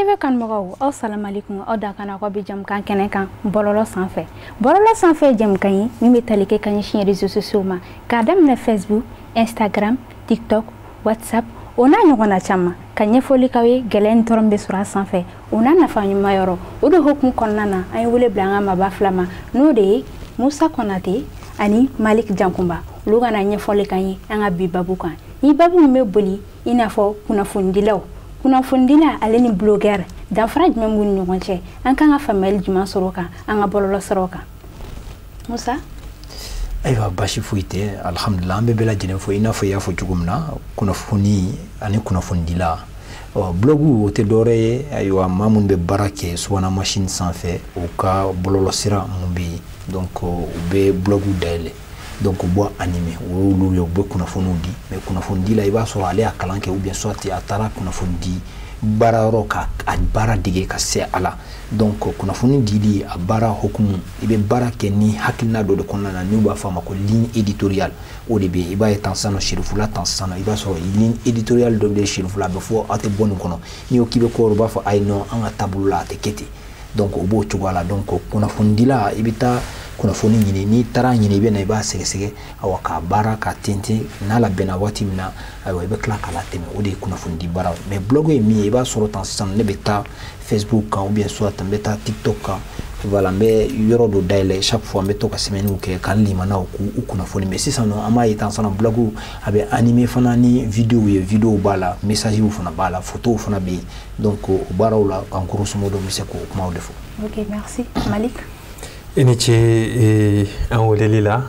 TV kanubagaw, aw salamalekum. Aw da kana ko bi jamukan kɛnɛ kan bɔlɔlɔ sanfɛ. Bɔlɔlɔ sanfɛ jamukan ye min bɛ tali kɛ ka ɲɛsin réseaux sociaux ma, k'a daminɛ Facebook, Instagram, TikTok, WhatsApp, o n'a ɲɔgɔnna caman, ka ɲɛfɔli k'aw ye gɛlɛya ni tɔɔrɔ min bɛ sɔrɔ a sanfɛ, o n'a nafa ɲuman yɔrɔ. O de hukumu kɔnɔna na, an ye wele bila an ka maaba fila ma, n'o de ye Musa Kɔnate ani Malik Jankunba. Olu ka na ɲɛfɔli k'an ye an ka bi babu kan. Ni babu min bɛ boli i n'a fɔ kunnafonidilaw, kunnafonidila ale ni blogueur, danfara jumɛn b'u ni ɲɔgɔn cɛ? An kan ka faamuyali jumɛn sɔrɔ o kan an ka bɔlɔlɔ siraw kan? Musa. Ayiwa, basi foyi tɛ, alhamdulila. An bɛ bɛɛ lajɛlen fo. I n'a fɔ i y'a fɔ cogo min na, kunnafoni ani kunnafonidila, ɔ blog, o tɛ dɔwɛrɛ ye. Ayiwa, maa minnu bɛ baara kɛ subahana machine sanfɛ, u ka bɔlɔlɔ sira mun bɛ yen, donc u bɛ blog dayɛlɛ, donc u b'o animer. O y'olu ye, u bɛ kunnafoniw di. Mais kunnafonidi la, i b'a sɔrɔ ale y'a kalan kɛ, ou bien soit a taara kunnafoni di baara yɔrɔ ka a baara dege ka se a la. Donc kunnafoni dili a baara hukumu, i bɛ baara kɛ ni hakilina dɔ de kɔnɔna na, n'u b'a fɔ a ma ko ligne éditoriale. O de bɛ yen. I b'a ye tan sisan nɔ, Serifula tan sisan nɔ, i b'a sɔrɔ ligne éditoriale dɔ bɛ Serifula, a bɛ fɔ aw tɛ bɔ nin kɔnɔ. N'i ko k'i bɛ ko wɛrɛ, u b'a fɔ ayi, non, an ka taabolo la, a tɛ kɛ ten. Donc o b'o cogoya la. Donc kunnafonidila, i bɛ taa kunnafoni ɲini. N'i taara ɲini, i bɛ na, i b'a sɛgɛsɛgɛ, awa, k'a baara k'a tɛntɛn. N'a labɛnna waati min na, ayiwa, i bɛ tila k'a latɛmɛ. O de ye kunnafonidi baara. Mais blog ye min ye, i b'a sɔrɔ tan sisan, ne bɛ taa Facebook kan, ou bien soit n bɛ taa TikTok kan. Voilà, n bɛ yɔrɔ dɔ dayɛlɛ, chaque fois n bɛ to ka sɛbɛnniw kɛ k'an limanaw k'u kunnafoni. Mais sisan nɔ, an b'a ye tan sisan, blog a bɛ animer fana ni vidéo ye. Vidéo b'a la, message fana b'a la, photo fana bɛ yen. Donc o baaraw la, en grosso modo, n bɛ se k'o kumaw de fɔ. Ok, merci Malik. I ni ce an weleli la,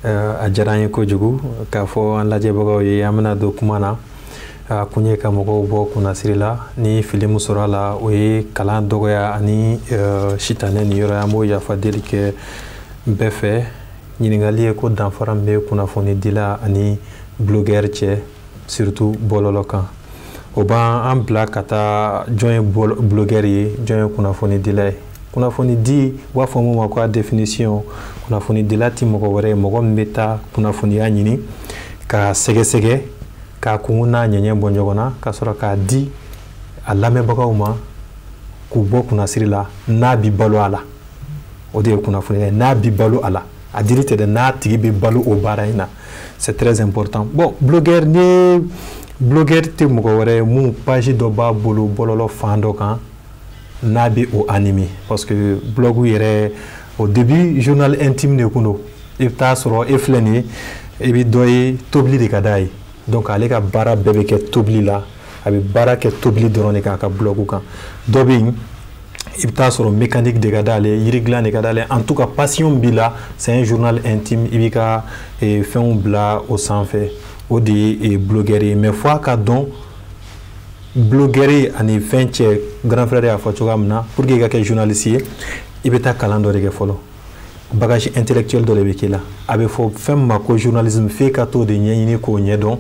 a diyara an ye kojugu. K'a fɔ an lajɛbagaw ye, an bɛna don kuma na. A kun ye ka mɔgɔw bɔ kunnasiri la. Ni fili min sɔrɔ a la, o ye kalan dɔgɔya ani sitanɛ ni yɔrɔ ye. An b'o yafa deli kɛ bɛɛ fɛ. Ɲininkali ye ko danfara min bɛ kunnafonidila ani blogueur cɛ, surtout bɔlɔlɔ kan. O b'an bila ka taa jɔn ye blogueur ye, jɔn ye kunnafonidila ye? Kunnafoni di, u b'a fɔ mun ma ko a définition, kunnafonidila ti mɔgɔ wɛrɛ ye, mɔgɔ min bɛ taa kunnafoniya ɲini k'a sɛgɛsɛgɛ, k'a kun n'a ɲɛɲɛ bɔ ɲɔgɔn na, ka sɔrɔ k'a di a lamɛnbagaw ma k'u bɔ kunnasiri la, n'a bi balo a la. O de ye kunnafoniya ye. N'a bi balo a la, a dili tɛ dɛ, n'a tigi bɛ balo o baara in na, c'est très important. Bon, blogueur, ni blogueur tɛ mɔgɔ wɛrɛ ye mun page dɔ b'a bolo bɔlɔlɔ fan dɔ kan, n'a bɛ o animer. Parce que blog yɛrɛ, au début, journal intime de kun don. I bɛ taa sɔrɔ e filɛ nin ye, i bɛ dɔ ye, tobili de ka d'a ye, donc ale ka baara bɛɛ bɛ kɛ tobili la, a bɛ baara kɛ tobili dɔrɔn de kan a ka blog kan. Dɔ bɛ yen, i bɛ taa sɔrɔ mécanique de ka d'ale ye, yiri dilan de ka d'ale ye. En tout cas, passion b'i la, c'est un journal intime, i b'i ka fɛnw bila o sanfɛ. O de ye blogueur ye. Mais fo a ka dɔn blogueur ani fɛn cɛ, grand frère y'a fɔ cogoya min na, pour que i ka kɛ journaliste ye, i bɛ taa kalan dɔ de kɛ fɔlɔ, bagage intellectuel dɔ de bɛ k'i la. A bɛ fɔ fɛn min ma ko journalisme, f'e ka t'o de ɲɛɲini k'o ɲɛdɔn,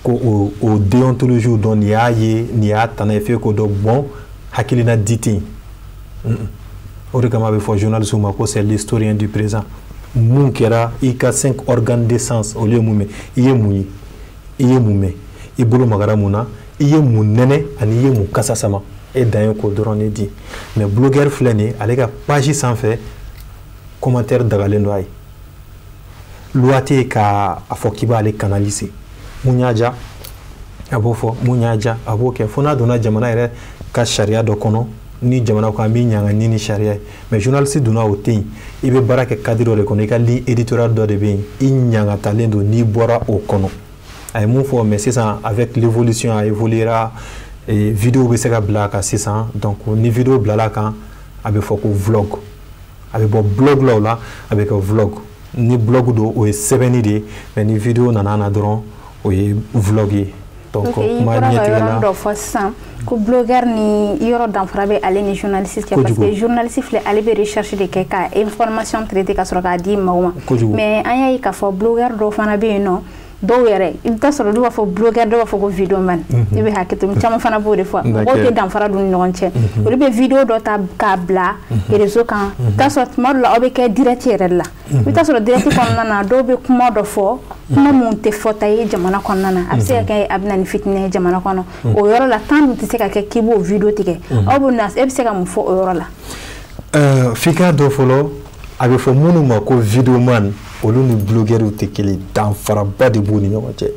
ko o déontologie dɔn. Nin y'a ye, nin y'a tana ye, f'e k'o dɔn. Bon, hakilina di tɛ yen. O de kama a bɛ fɔ journaliste ma ko c'est l'historien du présent. Mun kɛra? I ka cinq organes de sens, olu ye mun mɛn? I ye mun ye? I ye mun mɛn? I bolo magara mun na? I ye mun nɛnɛ? Ani i ye mun kasa sama? E dan ye k'o dɔrɔn de di. Mais blogueur filɛ nin ye, ale ka page sanfɛ, commentaire dagalen don a ye. Loi tɛ yen k'a fɔ k'i b'ale canaliser. Mun y'a ja, a b'o fɔ, mun y'a ja, a b'o kɛ, fo n'a donna jamana yɛrɛ ka sariya dɔ kɔnɔ, ni jamana ko an b'i ɲanga ni sariya ye. Mais journaliste donna, o tɛ yen. I bɛ baara kɛ cadre dɔ de kɔnɔ, i ka ligne éditoriale dɔ de bɛ yen, i ɲangatalen don n'i bɔra o kɔnɔ. A ye mun fɔ? Mais sisan, avec l'évolution, a évoluera, vidéo bɛ se ka bila a kan sisan. Donc ni vidéo bilala a kan, a bɛ fɔ ko vlog. A bɛ bɔ blog la, o la a bɛ kɛ vlog. Ni blog don, o ye sɛbɛnni de ye, mais ni vidéo nana na dɔrɔn, o ye vlog ye. Donc kuma ɲɛtigɛ la, dɔ fɔ sisan ko blogueur ni yɔrɔ danfara bɛ ale ni journaliste cɛ, parce que journaliste filɛ, ale bɛ recherche de kɛ ka information traiter ka sɔrɔ k'a di maaw ma. Mais an y'a ye k'a fɔ blogueur dɔw fana bɛ yen nɔ. Dɔw yɛrɛ i bɛ taa sɔrɔ olu b'a fɔ blogueur, dɔw b'a fɔ ko vidéoman. I bɛ hakɛ to, caman fana b'o de fɔ. Mɔgɔw tɛ danfara don ni ɲɔgɔn cɛ. Olu bɛ vidéo dɔ ta k'a bila réseau kan. I bɛ taa sɔrɔ tuma dɔ la aw bɛ kɛ direct yɛrɛ de la. I bɛ taa sɔrɔ direct kɔnɔna na, dɔw bɛ kuma dɔ fɔ, kuma mun tɛ fɔta ye jamana kɔnɔna na. A bɛ se ka kɛ a bɛ na ni fitinɛ ye jamana kɔnɔ. O yɔrɔ la, temps dun tɛ se ka kɛ k'i b'o vidéo tigɛ. Aw bɛ na, e bɛ se ka mun fɔ o yɔrɔ la? F'i k'a dɔn fɔlɔ, a bɛ fɔ minnu ma ko vidéoman, olu ni blogueurs tɛ kelen, danfaraba de b'u ni ɲɔgɔn cɛ.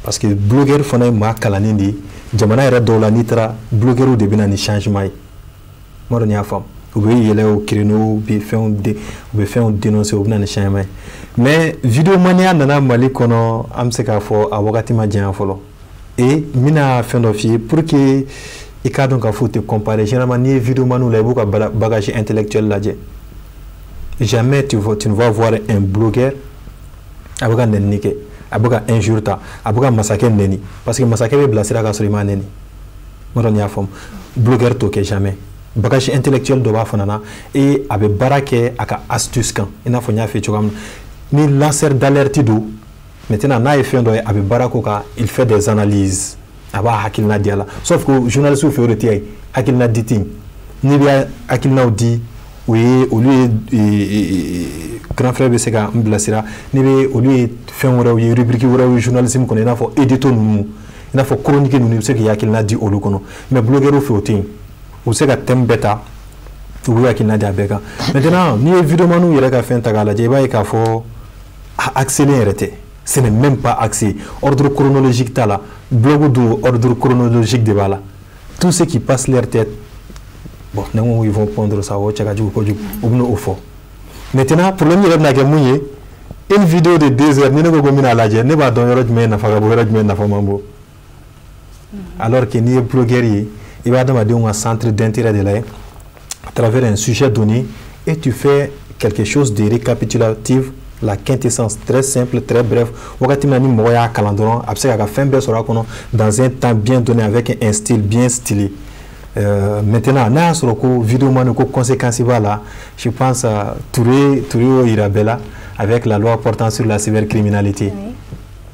Parce que blogueur fana ye maa kalannen de ye. Jamana yɛrɛ dɔw la, n'i taara, blogueurs de bɛ na ni changement ye. N m'a dɔn n'i y'a faamu. U bɛ yɛlɛ o créneau, u bɛ fɛnw dénoncer, u bɛ na ni changement ye. Mais vidéomania nana Mali kɔnɔ, an bɛ se k'a fɔ a wagati ma janya fɔlɔ. Et n bɛna fɛn dɔ f'i ye pour que i k'a dɔn k'a fɔ u tɛ comparer. Généralement, n'i ye vidéoman la, i b'u ka bagage intellectuel lajɛ. Jamais tu ne vas voir un blogueur a bɛ ka nɛnini kɛ, a bɛ ka injure ta, a bɛ ka masakɛ nɛni, parce que masakɛ bɛ bilasira k'a sɔrɔ i m'a nɛni. N m'a dɔn n'i y'a faamu. Blogueur t'o kɛ jamais. Bagage intellectuel dɔ b'a fana na et a bɛ baara kɛ a ka astuce kan, i n'a fɔ n y'a f'i ye cogoya min na. Ni lanceur d'alerte don, maintenant n'a ye fɛn dɔ ye, a bɛ baara k'o kan, il fait des analyses, a b'a hakilina di a la. Sauf que journaliste fɛ, o de tɛ yen, hakilina di tɛ yen. N'i bɛ hakilinaw di, o ye olu ye, grand frère bɛ se ka n bilasira, n'i bɛ olu ye fɛn wɛrɛw ye, rubrique wɛrɛw ye journalisme kɔnɔ, i n'a fɔ édito ninnu, i n'a fɔ chronique ninnu, i bɛ se k'i hakilina di olu kɔnɔ. Mais blogueur fɛ, o tɛ yen. U bɛ se ka thème bɛɛ ta, u b'u hakilina di a bɛɛ kan. Maintenant, n'i ye vidéoman yɛrɛ ka fɛn ta k'a lajɛ, i b'a ye k'a fɔ a axélen yɛrɛ tɛ. Ce n'est même pas axé. Ordre chronologique t'a la. Blog dun, ordre chronologique de b'a la. Tout ce qui passe leur tête, bon, ne ko ils vont prendre ça, o cɛ ka jugu kojugu, u bɛna o fɔ. Maintenant, problème yɛrɛ bɛna kɛ mun ye? Une vidéo de 2 heures, ni ne ko ko n bɛna lajɛ, ne b'a dɔn yɔrɔ jumɛn nafa ka bon, yɔrɔ jumɛn nafa man bon. Alors que n'i ye blogueur ye, i bɛ adamadenw ka centre d'intérêt de lajɛ à travers un sujet donné et tu fais quelque chose de récapitulatif, la quintessence, très simple, très bref. Wagati min na ni mɔgɔ y'a kalan dɔrɔn, a bɛ se k'a ka fɛn bɛɛ sɔrɔ a kɔnɔ dans un temps bien donné, avec un style bien stylé. Maintenant, n'a y'a sɔrɔ ko vidéoman ko conséquence b'a la, je pense Touré Touré y'o yira bɛɛ la avec la loi portant sur la cybercriminalité. Oui.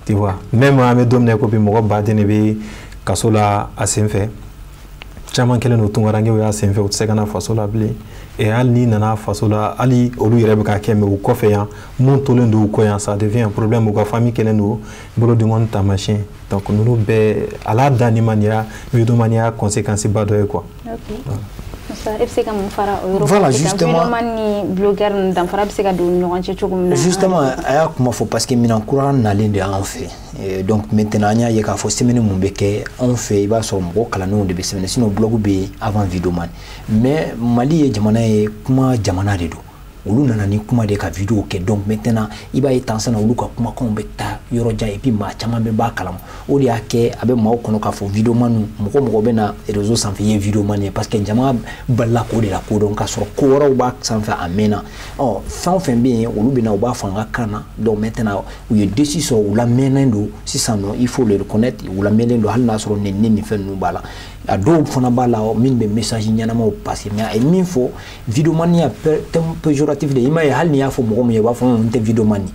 Tu vois, même an bɛ don min na i ko bi, mɔgɔ baden de bɛ kaso la a sen fɛ. Caman kɛlen don tunkarankew y'a sen fɛ, u tɛ se ka na faso la bilen. Et hali n'i nana faso la, hali olu yɛrɛ bɛ k'a kɛ, mais u kɔfɛ yan, mun tolen don u kɔ yan, ça devient un problème. U ka famille kɛlen don bolodinkɔni taamasiyɛn. Donc ninnu bɛɛ a la dan ni maniya vidéomania conséquence ba dɔ ye quoi. Ok. Musa, e bɛ se ka mun fara o yɔrɔ? Voilà, justement. Vidéoman ni blogueur ninnu, danfara bɛ se ka don u ni ɲɔgɔn cɛ cogo min na? Justement, a y'a kuma fɔ, parce que minɛn kura nalen de an fɛ. Donc maintenant, an y'a ye k'a fɔ semaine mun bɛ kɛ anw fɛ, i b'a sɔrɔ mɔgɔ kalannenw de bɛ semaine, sinon blog bɛ yen avant vidéoman. Mais Mali ye jamana ye, kuma jamana de don. Olu nana ni kuma de ka vidéo kɛ. Donc maintenant, i b'a ye tansan na, olu ka kumakanw bɛ taa yɔrɔ jan et puis maa caman bɛ b'a kalama. O de y'a kɛ a bɛ maaw kɔnɔ k'a fɔ vidéoman, mɔgɔ mɔgɔ bɛ na réseau sanfɛ, i ye vidéoman ye, parce que jama balila k'o de la kodɔn, k'a sɔrɔ ko wɛrɛw b'a sanfɛ a mɛnna. Ɔ fɛn o fɛn bɛ yen, olu bɛ na, u b'a fɔ an ka kan na. Donc maintenant, u ye dessus sɔrɔ, u lamɛnnen don sisan nɔ, il faut le reconnaître, u lamɛnnen don, hali n'a sɔrɔ nɛni ni fɛn ninnu b'a la. A dɔw fana b'a la min bɛ message ɲɛnamaw passer. Mais a ye min fɔ, vidéomania, terme péjoratif de, i m'a ye, hali n'i y'a fɔ mɔgɔ min ye, u b'a fɔ n tɛ vidéoman ye.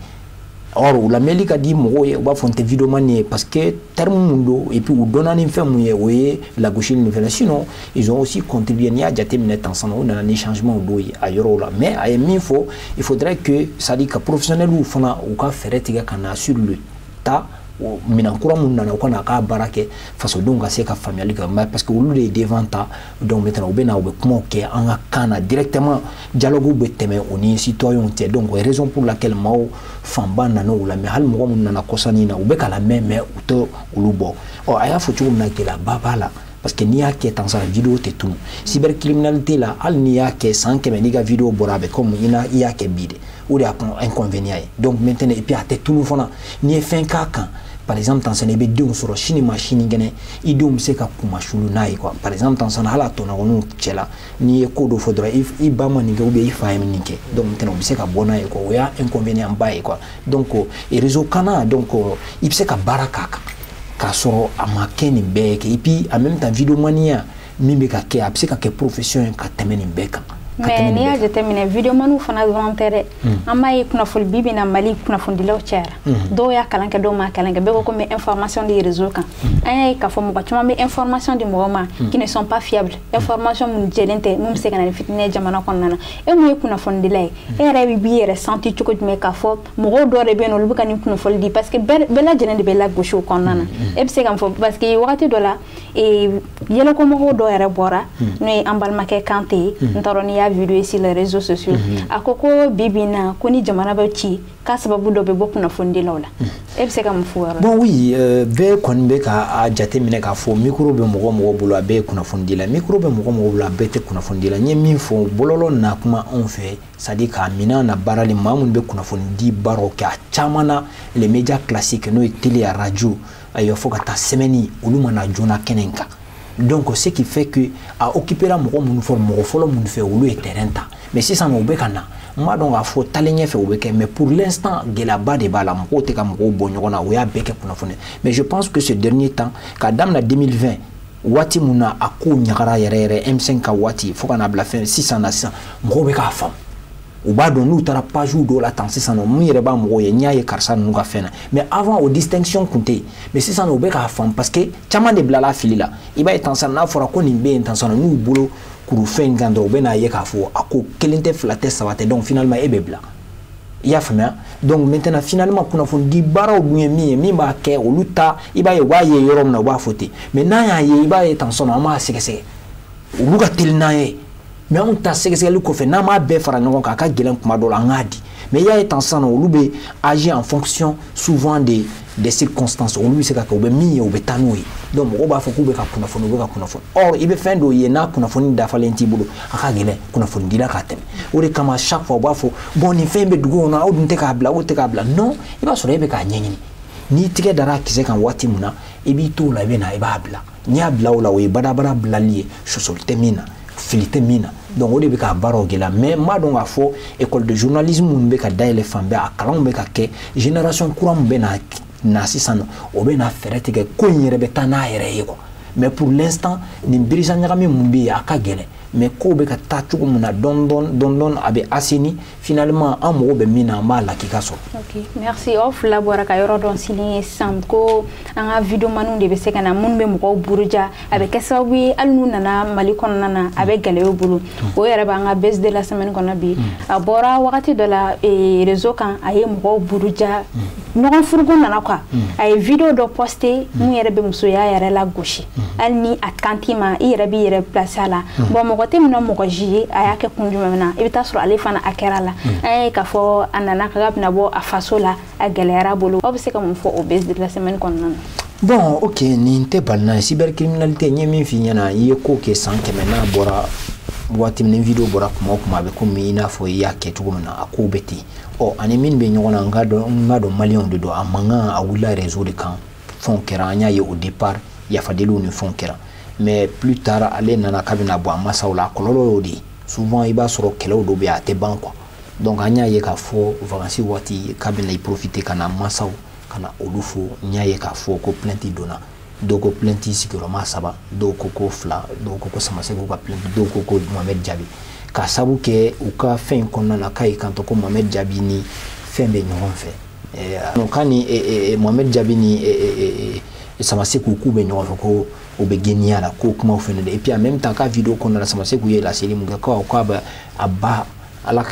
Or u lamɛnli ka di mɔgɔw ye, u b'a fɔ n tɛ vidéoman ye, parce que terme mun don et puis u dɔnna ni fɛn mun ye, o ye lagosili ni fɛn. Sinon, ils ont aussi contribué. N'i y'a jateminɛ tan, u nana ni changement dɔw ye a yɔrɔw la. Mais a ye min fɔ, il faudrait que, c'est à dire ka professionnels fana, u ka fɛɛrɛ tigɛ ka na sur le tas. Minɛn kura mun nana, u ka na k'a baara kɛ, fasodenw ka se ka faamuyali kɛ, parce que olu de ye devant ta. Donc maintenant, u bɛ na, u bɛ kumaw kɛ an ka kan na directement, dialogue bɛ tɛmɛ o ni citoyens cɛ. Donc raison pour laquelle maaw fanba nana o la. Mais hali mɔgɔ minnu nana kɔsannin na, u bɛ ka lamɛn, mais u tɛ olu bɔ. Ɔ a y'a fɔ cogo min na, gɛlɛyaba b'a la, parce que n'i y'a kɛ tan sa, vidéo tɛ tunu. Cybercriminalité la, hali n'i y'a kɛ san 100, n'i ka vidéo bɔra, a bɛ comme i y'a kɛ bi de. O de y'a inconvénient ye. Donc maintenant, et puis a tɛ tunu fana. N'i ye fɛn k'a kan, par exemple tan, i bɛ denw sɔrɔ sini ma sinikɛnɛ, i denw bɛ se ka kunmasulu n'a ye quoi. Par exemple tan, hali a tɔɲɔgɔnninw cɛla, n'i ye ko dɔ fɔ dɔrɔn, i ba ma nin kɛ ou bien i fa ye nin kɛ, donc maintenant u bɛ se ka bɔ n'a ye quoi. O y'a inconvénient ba ye quoi. Donc réseau kana, donc i bɛ se ka baara k'a kan k'a sɔrɔ a ma kɛ nin bɛɛ ye kɛ. Et puis en même temps, vidéomania min bɛ ka kɛ, a bɛ se ka kɛ profession ye ka tɛmɛ nin bɛɛ kan. Mais n'i y'a jateminɛ, videomaniw fana dɔrɔn tɛ dɛ. An b'a ye kunnafoni bi bi in na, Mali kunnafonidilaw cayara. Dɔw y'a kalan kɛ, dɔw m'a kalan kɛ. Bɛɛ ko ko n bɛ information di réseau kan. An y'a ye k'a fɔ mɔgɔ caman bɛ information di mɔgɔw ma qui ne sont pas fiables, information minnu jɛlen tɛ, mun bɛ se ka na ni fitinɛ ye jamana kɔnɔna na. E mun ye kunnafonidila ye, e yɛrɛ b'i yɛrɛ senti cogo jumɛn k'a fɔ mɔgɔw dɔw de bɛ yen nɔ, olu bɛ ka nin kunnafoni di? Parce que bɛɛ lajɛlen de bɛ lagosi o kɔnɔna na. E bɛ se ka mun fɔ? Parce que wagati dɔ la, yɛlɛkɔmɔgɔw dɔw yɛrɛ bɔra, n'o ye an balimakɛ Kante ye, n t'a dɔn n'i y'a vidéo sur les réseaux sociaux, a ko ko bi bi in na, ko ni jamana bɛ ci, k'a sababu dɔ bɛ bɔ kunnafonidilaw la. E bɛ se ka mun fɔ o yɔrɔ la? Bon oui, bɛɛ kɔni bɛ ka jateminɛ k'a fɔ micro bɛ mɔgɔ mɔgɔ bolo, a bɛɛ ye kunnafonidila. Micro bɛ mɔgɔ mɔgɔ bolo, a bɛɛ tɛ kunnafonidila. N ye min fɔ, bɔlɔlɔ na kuma anw fɛ, c'est à dire k'a minɛn na baarali, maa minnu bɛ kunnafonidi baaraw kɛ, a caman na les médias classiques, n'o ye télé, radio, ayiwa, fo ka taa semaine, olu ma na joona kɛnɛ in kan. Donc ce qui fait que a occupera mɔgɔ minnu fɔ, mɔgɔ fɔlɔ minnu fɛ, olu ye terrain ta. Mais sisan u bɛ ka na, n b'a dɔn k'a fɔ taalen ɲɛfɛ u bɛ kɛ. Mais pour l'instant, gɛlɛyaba de b'a la, mɔgɔw tɛ ka mɔgɔw bɔ ɲɔgɔn na, u y'a bɛɛ kɛ kunnafoni. Mais je pense que ce dernier temps, k'a daminɛ 2020, waati mun na a kow ɲagara yɛrɛ yɛrɛ, M5 ka waati, fo ka n'a bila fɛn sisan na, sisan mɔgɔw bɛ k'a faamu. U b'a dɔn n'u taara page dɔw la tan sisan nɔ, mun yɛrɛ b'a mɔgɔw ye, n'i y'a ye karisa ninnu ka fɛn na. Mais avant, o distinction tun tɛ yen. Mais sisan nɔ, u bɛ k'a faamu, parce que caman de bilala fili la. I b'a ye tan sisan, n'a fɔra ko nin bɛ yen tan sisan nɔ, n'u bolo kuru fɛn in kan dɔrɔn, u bɛ n'a ye k'a fɔ a ko kelen tɛ, fila tɛ, saba tɛ. Donc finalement, e bɛ bila, i y'a faamuya. Donc maintenant, finalement, kunnafoni baaraw dun ye min ye, min b'a kɛ olu ta, i b'a ye u b'a ye yɔrɔ min na, u b'a fɔ ten. Mais n'an y'a ye, i b'a ye tan sisan nɔ, an b'a sɛgɛsɛgɛ, olu ka teli n'an ye. Mais anw ta sɛgɛsɛgɛli kɔfɛ, n'an m'a bɛɛ fara ɲɔgɔn kan, a ka gɛlɛn kuma dɔw la an k'a di. Mais i y'a ye tan sisan nɔ, olu bɛ agir en fonction souvent des circonstances. Olu bɛ se ka kɛ u bɛ min ye, u bɛ taa n'o ye. Donc mɔgɔw b'a fɔ k'u bɛ ka kunnafoni, u bɛ ka kunnafoni. Or i bɛ fɛn dɔw ye, n'a kunnafoni dafalen t'i bolo, a ka gɛlɛn kunnafonidila ka tɛmɛ. O de kama, chaque fois u b'a fɔ: bon, nin fɛn bɛ dugu kɔnɔ, aw dun tɛ k'a bila, aw tɛ k'a bila. Non, i b'a sɔrɔ e bɛ k'a ɲɛɲini. N'i tigɛ dara a kisɛ kan waati min na, i b'i t'o la, i bɛ na, i b'a bila. N'i y'a bila o la, o ye badabada bilali ye, sɔsɔli tɛ min na, fili tɛ min na. Donc o de bɛ k'a baaraw gɛlɛya. Mais n b'a dɔn k'a fɔ école de journalisme minnu bɛ ka dayɛlɛ fan bɛɛ, a kalanw bɛ ka kɛ, génération kura min bɛ na sisan nɔ, o bɛ na fɛɛrɛ tigɛ, ko in yɛrɛ bɛ taa n'a yɛrɛ ye quoi. Mais pour l'instant, nin birisa ɲagami mun bɛ yen, a ka gɛlɛn. Mais kow bɛ ka taa cogo min na, dɔɔni dɔɔni dɔɔni dɔɔni, a bɛ assaini. Finalement, an mago bɛ min na, an b'a lakika sɔrɔ. Ok, merci. Aw fila bɔra ka yɔrɔ dɔn sini sisan ko an ka videomaniw de bɛ se ka na, minnu bɛ mɔgɔw buruja, a bɛ kɛ sababu ye, hali n'u nana Mali kɔnɔna na, a bɛ gɛlɛya u bolo. O yɛrɛ b'an ka buzz de la semaine kɔnɔ bi. A bɔra wagati dɔ la réseau kan, a ye mɔgɔw buruja, ɲɔgɔn furuko nana quoi. A ye vidéo dɔ poster mun yɛrɛ bɛ musoya yɛrɛ la gosi, hali ni a kan t'i ma, i yɛrɛ b'i yɛrɛ placer a la. Bon, mɔgɔ tɛ minɛ mɔgɔ juger a y'a kɛ kun jumɛn na, i bɛ taa sɔrɔ ale fana a kɛra la. An ye k'a fɔ a nana k'a bɛna bɔ a faso la, a gɛlɛyara a bolo. Aw bɛ se ka mun fɔ o buzz de la semaine kɔnɔna na? Bon, ok, nin tɛ bali n'a ye. Cybercriminalité, n ye min f'i ɲɛna, i ye ko kɛ san 100, n'a bɔra waati min, ni vidéo bɔra kuma o kuma, a bɛ komi i n'a fɔ i y'a kɛ cogo min na, a kow bɛ ten. Ɔ ani min bɛ ɲɔgɔn na, n ka dɔn, n b'a dɔn maliyɛnw de don. A mankan a wulila réseau de kan, fɛnw kɛra, an y'a ye au départ, yafadeliw ni fɛnw kɛra. Mais plus tard, ale nana k'a bɛna bɔ a masaw la, a kɔlɔlɔ y'o de ye. Souvent, i b'a sɔrɔ kɛlɛw dɔ bɛ yen, a tɛ ban quoi. Donc an y'a ye k'a fɔ vacances waati, k'a bɛna i profiter ka na masaw ka na olu fo. N y'a ye k'a fɔ ko plainte donna. Dɔw ko plainte sigiyɔrɔma saba, dɔw ko ko fila, dɔw ko ko Samaseku ka plainte, dɔw ko ko Mohamed Jaabi, k'a sabu kɛ u ka fɛn in kɔnɔna na, k'a y'i kanto ko Mohamed Jaabi ni fɛn bɛ ɲɔgɔn fɛ, k'a ni Mohamed Jaabi ni Samaseku k'u bɛ ɲɔgɔn fɛ, ko o bɛ geniya la, k'o kumaw fɛnɛ de. Et puis en même temps, k'a vidéo kɔnɔna la, Samaseku ye laseli mun kɛ, k'a bɛ a ba ala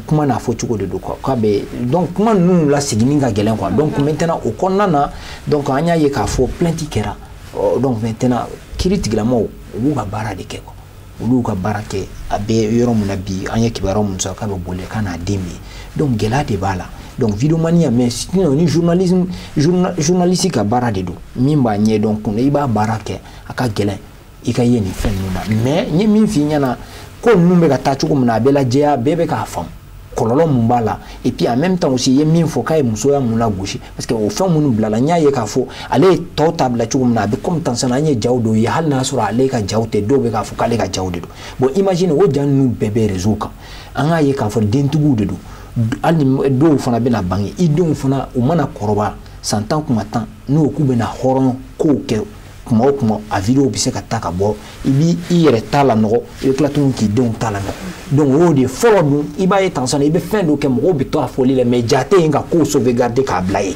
kuma n'a fɔ cogo de don quoi, k'a bɛ. Donc kuma ninnu laseginni ka gɛlɛn quoi. Donc maintenant, o kɔnɔna na, donc an y'a ye k'a fɔ plainte kɛra. Donc maintenant, kiiri tigilamɔgɔw, u b'u ka baara de kɛ quoi, olu y'u ka baara kɛ. A bɛ yɔrɔ min na bi, an ye kibaruya mun sɔrɔ, k'a bɛ boli k'a n'a den bɛ yen. Donc gɛlɛya de b'a la. Donc vidéomania, mais sinon ni journalisme, journaliste ka baara de don, min b'a ɲɛdɔn kun, i b'a baara kɛ, a ka gɛlɛn i ka ye nin fɛn ninnu na. Mais n ye min f'i ɲɛna, ko ninnu bɛ ka taa cogo min na, a bɛ lajɛya, bɛɛ bɛ k'a faamu kɔlɔlɔ mun b'a la. Et puis en même temps aussi, i ye min fɔ k'a ye musoya mun lagosi, parce que o fɛn minnu bilala, n y'a ye k'a fɔ ale ye tɔw ta bila cogo min na, a bɛ comme tan sisan, an ye jaw dɔw ye, hali n'a sɔrɔ ale ka jaw tɛ, dɔw bɛ k'a fɔ k'ale ka jaw de don. Bon, imagine, o ja ninnu bɛɛ bɛ réseau kan. An k'a ye k'a fɔ dentigiw de don, hali ni dɔw fana bɛna bange, i denw fana, u mana kɔrɔbaya san 10 kuma 10, n'o k'u bɛna hɔrɔn kow kɛ. Kuma o kuma a vidéo bɛ se ka ta ka bɔ, i b'i i yɛrɛ ta la nɔgɔ, i bɛ tila tuguni k'i denw ta la nɔgɔ. Donc o y'o de ye. Fɔlɔ dun, i b'a ye tan sisan, i bɛ fɛn dɔ kɛ, mɔgɔw bɛ to a fɔli la, mais ja tɛ yen ka kow sauvegarder k'a bila yen.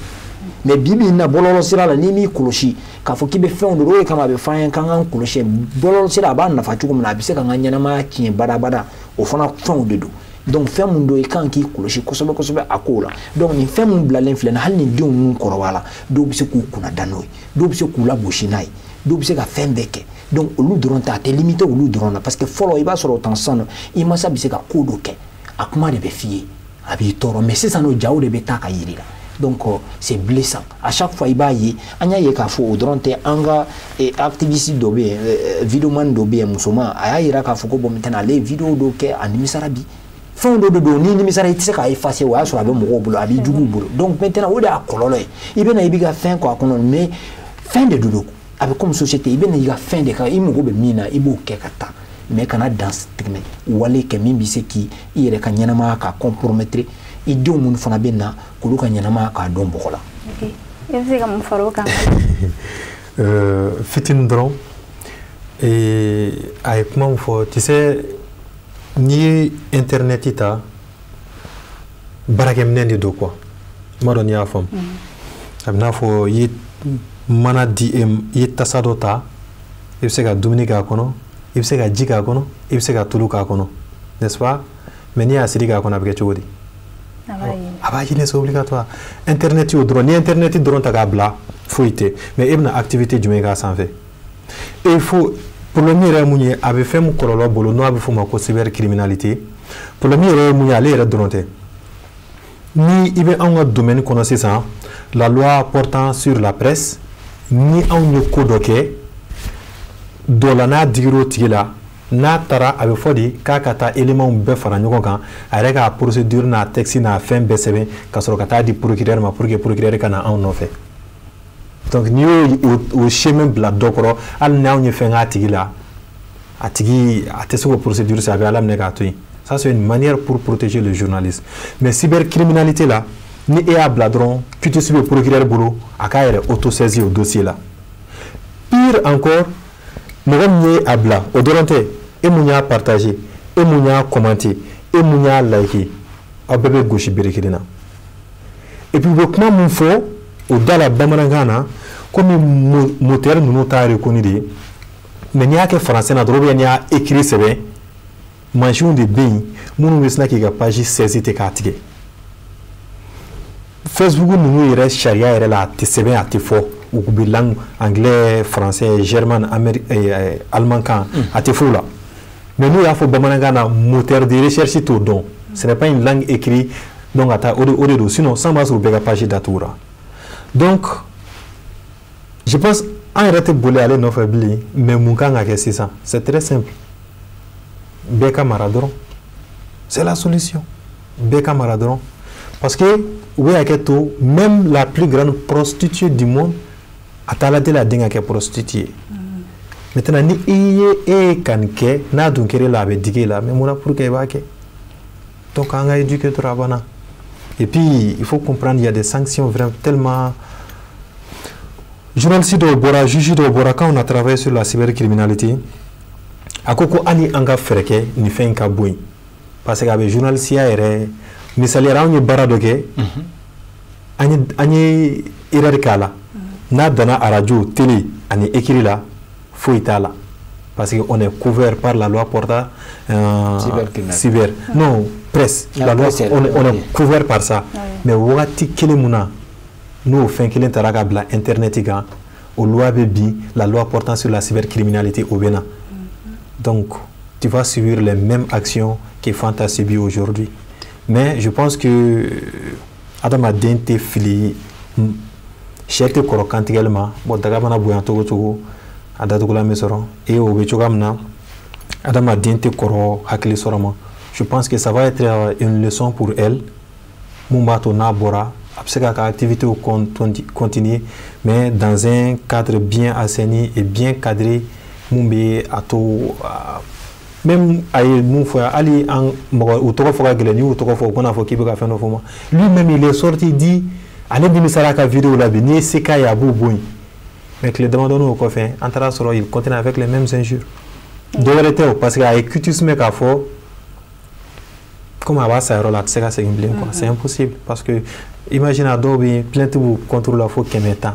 Mais bi bi in na, bɔlɔlɔ sira la, n'i m'i kɔlɔsi k'a fɔ k'i bɛ fɛnw don, o de kama a bɛ f'an ye k'an k'an kɔlɔsi bɔlɔlɔ sira. A b'a nafa cogo min na, a bɛ se k'an ka ɲɛnamaya tiɲɛ badabada, o fana fɛnw de don. Donc fɛn mun don, i kan k'i kɔlɔsi kosɛbɛ kosɛbɛ a kow la. Donc nin fɛn mun bilalen filɛ nin, hali ni denw ninnu kɔrɔbaya la, dɔw bɛ se k'u kunna da n'o ye, dɔw bɛ se k'u lagosi n'a ye, dɔw bɛ se ka fɛn bɛɛ kɛ. Donc olu dɔrɔn tɛ, a tɛ limité olu dɔrɔn na, parce que fɔlɔ, i b'a sɔrɔ o temps sisan nɔ, i masa bɛ se ka ko dɔ kɛ, a kuma de bɛ f'i ye, a b'i tɔɔrɔ. Mais sisan nɔ, jaw de bɛ taa ka yir'i la. Donc c'est blessant à chaque fois. I b'a ye, an y'a ye k'a fɔ o dɔrɔn tɛ, an ka activiste dɔ bɛ yen, vidéoman dɔ bɛ yen, musoman, a y'a yira k'a fɔ ko bon, maintenant ale ye vidéo dɔ kɛ, a nimisara bi. Fɛn dɔ de don, n'i nimisara, i tɛ se k'a effacer, o y'a sɔrɔ a bɛ mɔgɔw bolo, a b'i juguw bolo. Donc maintenant o de y'a kɔlɔlɔ ye. I bɛ na, i b'i ka fɛn kɔ a kɔnɔ, mais fɛn de don, a bɛ comme société, i bɛ na i ka fɛn de kan, i mago bɛ min na, i b'o kɛ ka taa, mais kana dan tɛmɛ wale kɛ min bɛ se k'i i yɛrɛ ka ɲɛnamaya ka compromettre, i denw minnu fana bɛ na, k'olu ka ɲɛnamaya k'a dɔn bɔgɔ la. I bɛ se ka mun fara o kan? Fitinin dɔrɔn. A ye kuma min fɔ, tu sais, n'i ye internet ta, baarakɛminɛn de don quoi. N b'a dɔn n'i y'a faamu. A bɛ n'a fɔ i ye mana di e, i ye tasa dɔ ta, i bɛ se ka dumuni k'a kɔnɔ, i bɛ se ka ji k'a kɔnɔ, i bɛ se ka tulu k'a kɔnɔ, n'est-ce pas? Mais n'i y'a siri k'a kɔnɔ, a bɛ kɛ cogo di? A b'a yelen, c'est obligatoire. Internet y'o dɔrɔn, ni internet dɔrɔn ta k'a bila, foyi tɛ. Mais e bɛna activité jumɛn k'a sanfɛ? Et il faut, problème yɛrɛ ye mun ye, a bɛ fɛn min kɔlɔlɔ bolo, n'o a bɛ f'o ma ko cybercriminalité, problème yɛrɛ ye mun ye, ale yɛrɛ dɔrɔn tɛ. Ni i bɛ anw ka domaine kɔnɔ sisan, la loi portant sur la presse, ni anw ye ko dɔ kɛ dɔ la, n'a digir'o tigi la, n'a taara, a bɛ fɔ de k'a ka taa éléments bɛɛ fara ɲɔgɔn kan, a yɛrɛ k'a procédure n'a texte n'a fɛn bɛɛ sɛbɛn ka sɔrɔ ka taa di procureur ma, pour que procureur ka na anw nɔfɛ. Donc n'i y'o o chemin bila dɔ kɔrɔ, hali n'anw ye fɛn k'a tigi la, a tigi a tɛ se k'o procédure sɔrɔ, a bɛ Ala minɛ k'a to yen. Ça, c'est une manière pour protéger le journaliste. Mais cybercriminalité la, ni e y'a bila dɔrɔn, quitus bɛ procureur bolo, a k'a yɛrɛ autosaisir o dossier la. Pire encore, mɔgɔ min ye a bila, o dɔrɔn tɛ, e mun y'a partagé, e mun y'a commenté, e mun y'a liké, aw bɛɛ bɛ gosi bere kelen na. Et puis u bɛ kuma mun fɔ o da la bamanankan na, komi moteur ninnu t'a reconnu de, mais n'i y'a kɛ français na dɔrɔn, ou bien n'i y'a écrit sɛbɛn, mansinw de bɛ yen minnu bɛ sina k'i ka page saisi ten k'a tigɛ. Facebook ninnu yɛrɛ sariya yɛrɛ la, a tɛ sɛbɛn, a tɛ fɔ, u bɛ langue anglais, français, german, allemand kan, a tɛ fɔ o la. Mais n'u y'a fɔ bamanankan na, moteur de recherche t'o dɔn, ce n'est pas une langue écrite. Donc a taa o de don, sinon san b'a sɔrɔ u bɛɛ ka page datugura. Donc je pense an yɛrɛ tɛ boli ale nɔfɛ bilen. Mais mun kan ka kɛ sisan? C'est très simple, bɛɛ ka mara dɔrɔn, c'est la solution. Bɛɛ ka mara dɔrɔn, parce que u bɛ hakɛ to, même la plus grande prostituée du monde, a t'ala deli a den ka kɛ prostituée. Maintenant ni i ye e ye ka nin kɛ, n'a dun kɛra e la, a bɛ digi e la, mais mun na pour que i b'a kɛ? Donc an ka éduquer dɔrɔn, a banna. Et puis il faut comprendre, il y a des sanctions vraiment tellement. Journaliste dɔw bɔra, juge dɔw bɔra, quand on a travaillé sur la cybercriminalité, a ko ko hali an ka fɛɛrɛ kɛ nin fɛn in ka bɔ yen, parce que a bɛ journalisiya yɛrɛ. Misaliya la, anw ye baara dɔ kɛ, an ye erreur k'a la. N'a danna radio, télé ani écrit la, foyi t'a la, parce que on est couvert par la loi portant cyber, non, presse, la loi, on est couvert par ça. Mais wagati kelen mun na n'o fɛn kelen taara ka bila internet kan, o loi bɛ bin, la loi portant sur la cybercriminalité, o bɛ na. Donc tu vas subir les mêmes actions que Fanta subit aujourd'hui. Mais je pense que adamaden tɛ fili, sɛ tɛ kɔrɔ kantigɛli ma. Bon, daga mana bonya cogo o cogo, a datugulan bɛ sɔrɔ e o bɛ cogoya min na, adamaden tɛ kɔrɔ hakili sɔrɔ ma. Je pense que ça va être une leçon pour elle, mun b'a to n'a bɔra, a bɛ se k'a ka activité continuer, mais dans un cadre bien assaini et bien cadré, mun bɛ a to même a ye mun fɔ yan, hali an mɔgɔ u tɔgɔ fɔ ka gɛlɛn, n'i y'u tɔgɔ fɔ, u kana fɔ k'i bɛ ka fɛn dɔ fɔ ma. Lui-même, il est sorti, dit ale nimisara a ka vidéo la bi, n'i ye se k'a ye, a b'o bɔ yen. Mais tile damadɔni o kɔfɛ, an taara sɔrɔ il continue avec les mêmes injures. Dɔ wɛrɛ tɛ o, parce que a ye cutis mɛn k'a fɔ comme a b'a sa yɔrɔ la, a tɛ se ka segin bilen quoi. C'est impossible, parce que imagine, a dɔw bɛ yen, plainte b'u contre la fo 110.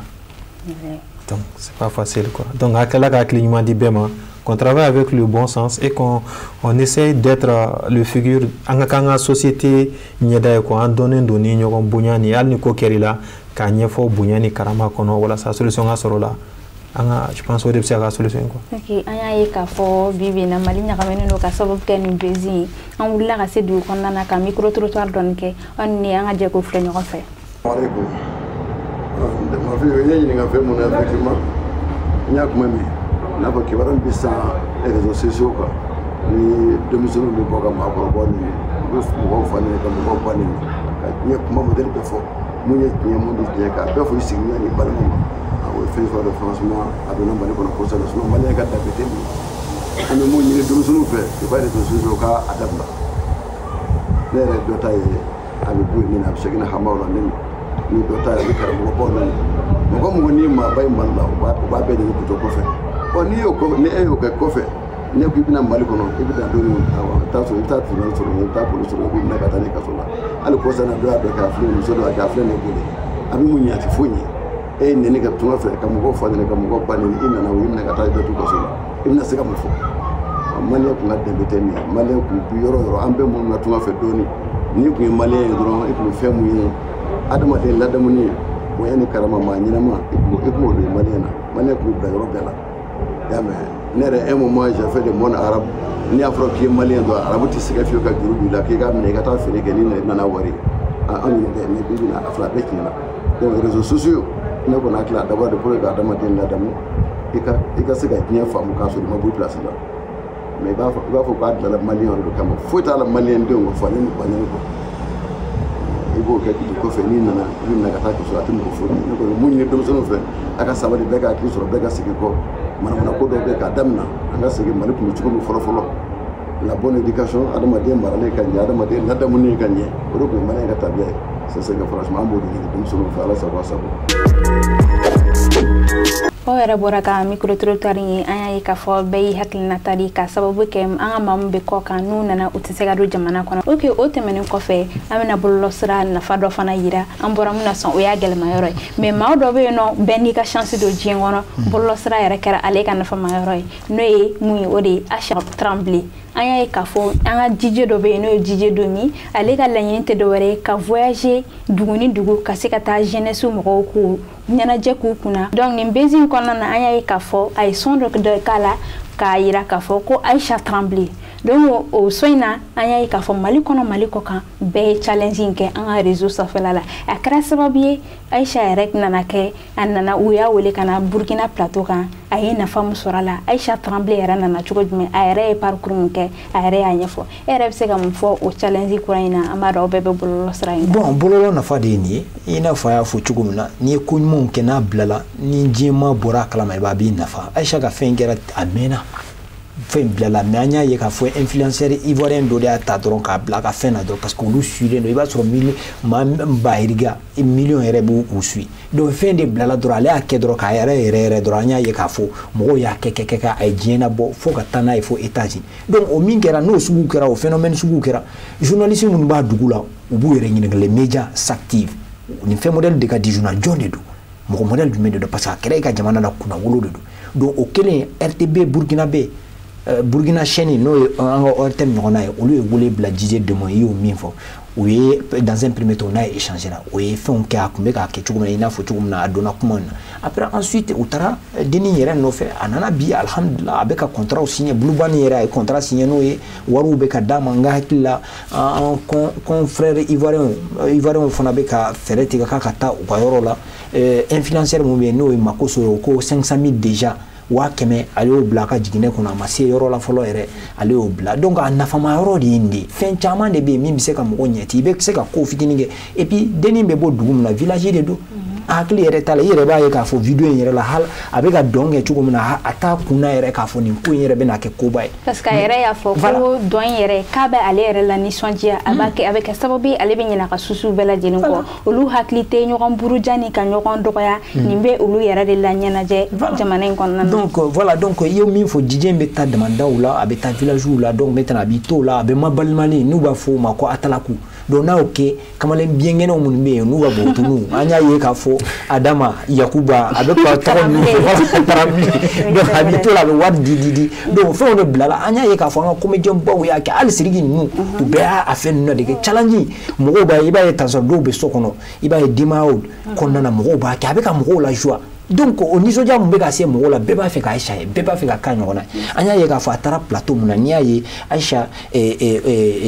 Donc c'est pas facile quoi. Donc a kɛla ka hakili ɲuman di bɛɛ ma, qu'on travaille avec le bon sens et qu'on on essaye d'être le figure an ka k'an ka société ɲɛda ye quoi. An dɔnnen don ni ɲɔgɔn bonya ni hali ni ko kɛr'i la, k'a ɲɛfɔ bonya ni karama kɔnɔ walasa solution ka sɔrɔ o la. An ka, je pense, o de bɛ se ka kɛ solution ye quoi. Ok, an y'a ye k'a fɔ bi bi in na, Mali ɲagaminen don ka sababu kɛ nin buzz ye. An wulila ka se dugu kɔnɔna na ka micro trottoir dɔɔni kɛ. Aw ni an ka jɛ k'o filɛ ɲɔgɔn fɛ. Aleykum. Ma fille, i ye ɲininka fɛn mun na, effectivement n y'a kuma min n'a fɔ, kibaruya min bɛ san réseaux sociaux kan, ni denmisɛnninw bɛ bɔ ka maakɔrɔbaw nɛni, u bɛ mɔgɔw fa nɛni, ka mɔgɔw ba nɛni, ka diɲɛ kuma modèle bɛɛ fɔ, mun ye tiɲɛ, mun tɛ tiɲɛ, k'a bɛɛ fɔ i sigiɲɔgɔn ni balima ma. O ye fɛn sɔrɔ, franchement, a donna Mali kɔnɔ kosɛbɛ. Sinon maliyɛn ka danbe tɛ nin ye. An bɛ mun ɲini denmisɛnninw fɛ, u ka réseaux sociaux ka a dabila. Ne yɛrɛ dɔ ta ye, a bɛ bɔ yen, a bɛ segin hamaw la ne ni dɔ ta ye, a bɛ karamɔgɔbaw nɛni. Mɔgɔ mɔgɔ n'i ye maaba ye Mali la, u b'a bɛɛ nɛni k'u to kɔfɛ. Ɔ, n'i y'o kɔ, ni e y'o kɛ kɔfɛ, ne ko i bɛna Mali kɔnɔ, i bɛ na don min, awɔ, i bɛ taa sɔrɔ, i bɛ taa tribunal sɔrɔ, i bɛ taa polisi sɔrɔ, i bɛ minɛ ka taa n'i kaso la. Hali kɔsa in na, dɔ y'a dɔn k'a filɛ, muso dɔ y'a kɛ, a filɛ nin ye boli, a bɛ mun ɲɛ? A tɛ foyi ɲɛ. E ye nɛni kɛ tunga fɛ, ka mɔgɔw fa nɛni, ka mɔgɔw ba nɛni, i nana, u y'i minɛ ka taa i datugu kaso la, i bɛna se ka mun fɔ? Maliyɛn kun ka danbe tɛ nin ye. Maliyɛn kun bi yɔrɔ o yɔrɔ, an bɛɛ minnu na tunga fɛ dɔɔni, n'i kun ye maliyɛn ye dɔrɔn, i kun bɛ fɛn mun ye? Adamaden ladamuni ye, bonya ni karama, maa ɲɛnama, i kun b'o don maliyɛn na. Maliyɛn kun bɛ bila yɔrɔ bɛɛ la, i y'a mɛn? Ne yɛrɛ, un moment, j'ai fait le monde arabe. N'i y'a fɔra k'i ye maliyɛn dɔrɔn, arabu tɛ se ka fiyewu ka juru don i la k'i k'a minɛ i ka taa feere kɛ n'i nana wari. An ɲinɛ tɛ, mais bi bi in na, a filɛ, a bɛɛ tiɲɛna. Donc réseaux sociaux, ne kɔni hakili la, a dabɔra de pour que ka adamaden ladamu, i ka se ka diɲɛ faamu k'a sɔrɔ i ma bɔ place la. Mais i b'a fɔ k'a dilanna maliyɛn yɛrɛ de kama, foyi t'a la maliyɛn denw kɔ, fa nɛni, ba nɛni kɔ. I b'o kɛ k'i kɔfɛ, n'i nana, i bɛ minɛ ka taa kaso, a tɛ mɔgɔ foyi. Ne kɔni mun ɲini denmisɛnninw fɛ, a ka sabali, bɛɛ ka hakili sɔrɔ, bɛɛ ka segin kɔ. Manamana ko dɔw bɛ k'a daminɛ, an ka segin Mali kun bɛ cogo min fɔlɔ fɔlɔ, la bonne éducation, adamaden maralen ka ɲɛ, adamaden ladamuni ka ɲɛ, o de tun ye maliyɛn ka tabiya ye. C'est ce que franchement an b'o de ɲini denmisɛnninw fɛ. Ala sago, a sago. Aw yɛrɛ bɔra ka micro trottoir ye, an y'a ye k'a fɔ bɛɛ y'i hakilinata di ka sababu kɛ an ka maa min bɛ kɔ kan, n'u nana, u tɛ se ka don jamana kɔnɔ. Ok, o tɛmɛnen kɔfɛ, an bɛna bɔlɔlɔsira nafa dɔ fana yira. An bɔra mun na sɔn, o y'a gɛlɛma yɔrɔ ye, mais maa dɔ bɛ yen nɔ, bɛɛ n'i ka chance don diɲɛ kɔnɔ. Bɔlɔlɔsira yɛrɛ kɛra ale ka nafama yɔrɔ ye, n'o ye mun ye? O de ye Aïcha Tremblay. An y'a ye k'a fɔ an ka DJ dɔ bɛ yen, n'o ye DJ Domi. Ale ka laɲini tɛ dɔwɛrɛ ye ka voyager dugu ni dugu, ka se ka taa jeunesse mɔgɔw k'u ɲɛnajɛ k'u kunna. Donc nin buzz in kɔnɔna na, an y'a ye k'a fɔ a ye son dɔ k'a la k'a yira k'a fɔ ko Aïcha Tremblay. Donc o son in na, an y'a ye k'a fɔ Mali kɔnɔ, Mali kɔ kan, bɛɛ ye challenge in kɛ an ka réseau sanfɛla la. A kɛra sababu ye, Aïcha yɛrɛ nana kɛ, a nana, u y'a wele ka na Burkina plateau kan. A ye nafa min sɔrɔ a la, Aïcha Tremblay yɛrɛ nana cogo jumɛn, a yɛrɛ ye parcours min kɛ, a yɛrɛ y'a ɲɛfɔ. E yɛrɛ bɛ se ka mun fɔ o challenge kura in na? An b'a dɔn aw bɛɛ bɛ bɔlɔlɔ sira in kan. Bon, bɔlɔlɔ nafa de ye nin ye. I n'a fɔ a y'a fɔ cogo min na, n'i ye ko ɲumanw kɛ, n'a bilala ni diɲɛmaa bɔra a kalama, i b'a b'i nafa. Aïcha ka fɛn kɛra, a mɛnna, fɛn bilala, mais an y'a ye k'a fɔ influenceur ivoirien dɔ de y'a ta dɔrɔn k'a bila a ka fɛn na dɔrɔn, parce que olu suilen don. I b'a sɔrɔ mili maa ba yirika miliyɔn yɛrɛ b'u u suit. Donc fɛn de bilala dɔrɔn, ale y'a kɛ dɔrɔn k'a yɛrɛ yɛrɛ yɛrɛ dɔrɔn. An y'a ye k'a fɔ mɔgɔw y'a kɛ kɛ kɛ a ye diɲɛ labɔ fo ka taa n'a ye fo États-Unis. Donc o min kɛra, n'o sugu kɛra, o phénomène sugu kɛra, journaliste minnu b'a dugu la, u b'u yɛrɛ ɲininka, les médias s'activent. Nin fɛn modèle de ka di journal, jɔn de don, mɔgɔ modèle jumɛn de don? Parce que a kɛra e ka jamana la, kunnawolo de don. Donc o kelen, RTB Burkina bɛ, Burkina chaîne, n'o ye an ka ORTM ɲɔgɔnna ye, olu ye wele bila DJ Demo. I y'o min fɔ, u ye dans un premier temps, n'a ye échangé la, o ye fɛnw kɛ, a tun bɛ k'a kɛ cogo min na, i n'a fɔ cogo min na a donna kuma in na. Après, ensuite, u taara dennin yɛrɛ nɔfɛ. A nana bi, alhamdulillah, a bɛ ka contrat signé. Blue Band yɛrɛ, a ye contrat signé, n'o ye wariw bɛ ka d'a ma. N ka hakili la, an confrère ivoirien fana bɛ ka fɛɛrɛ tigɛ k'a ka taa u ka yɔrɔ la. Influenceur mun bɛ yen, n'o ye Makoso ye, o ko 500 000 déjà, 100 000, ale y'o bila a ka jiginɛ kɔnɔ. A ma se yɔrɔ la fɔlɔ yɛrɛ, ale y'o bila. Donc a nafama yɔrɔ de ye nin de ye. Fɛn caman de bɛ yen min bɛ se ka mɔgɔ ɲɛti, i bɛ se ka ko fitinin kɛ. Et puis dennin bɛ bɔ dugu min na, village de don. Hakili yɛrɛ t'a la. I yɛrɛ b'a ye k'a fɔ vidéo in yɛrɛ la, hali a bɛ ka dɔn kɛ cogo min na, a t'a kunna yɛrɛ k'a fɔ nin ko in yɛrɛ bɛna kɛ koba ye. Parce que a yɛrɛ y'a fɔ ko dɔn in yɛrɛ k'a bɛ ale yɛrɛ la nisɔndiya, a b'a kɛ, a bɛ kɛ sababu ye ale bɛ ɲinɛ a ka susuw bɛɛ lajɛlen kɔ. Olu hakili tɛ ɲɔgɔn buruja ni ka ɲɔgɔn dɔgɔya, nin bɛ olu yɛrɛ de la ɲɛnajɛ jamana in kɔnɔna na. Donc voilà, donc i ye min fɔ, jijɛ in bɛ taa damandaw la, a bɛ taa villagew la, donc maintenant a b'i t'o la, a bɛ mabalimani n'u b'a fɔ o ma ko atalaku. Donc n'a y'o kɛ, kamalen binkɛnɛw minnu bɛ yen n'u ka npogotigiw, an y'a ye k'a fɔ Adama, Yakuba, a bɛ ka tɔgɔ ninnu fɔ, Taramile, donc a b'i t'o la, a bɛ wari di di di. Donc fɛnw de bilala, an y'a ye k'a fɔ an ka comédien baw y'a kɛ, hali Sidiki ninnu, u bɛɛ y'a fɛn ninnu de kɛ challenge. Mɔgɔw b'a ye, i b'a ye tan sɔrɔ dɔw bɛ so kɔnɔ, i b'a ye denbayaw kɔnɔna na, mɔgɔw b'a kɛ, a bɛ ka mɔgɔw la joie. Donc o nisɔndiya mun bɛ ka se mɔgɔw la, bɛɛ b'a fɛ ka Aïcha ye, bɛɛ b'a fɛ ka k'a ɲɔgɔn na. An y'a ye k'a fɔ a taara plateau mun na, n'i y'a ye Aïcha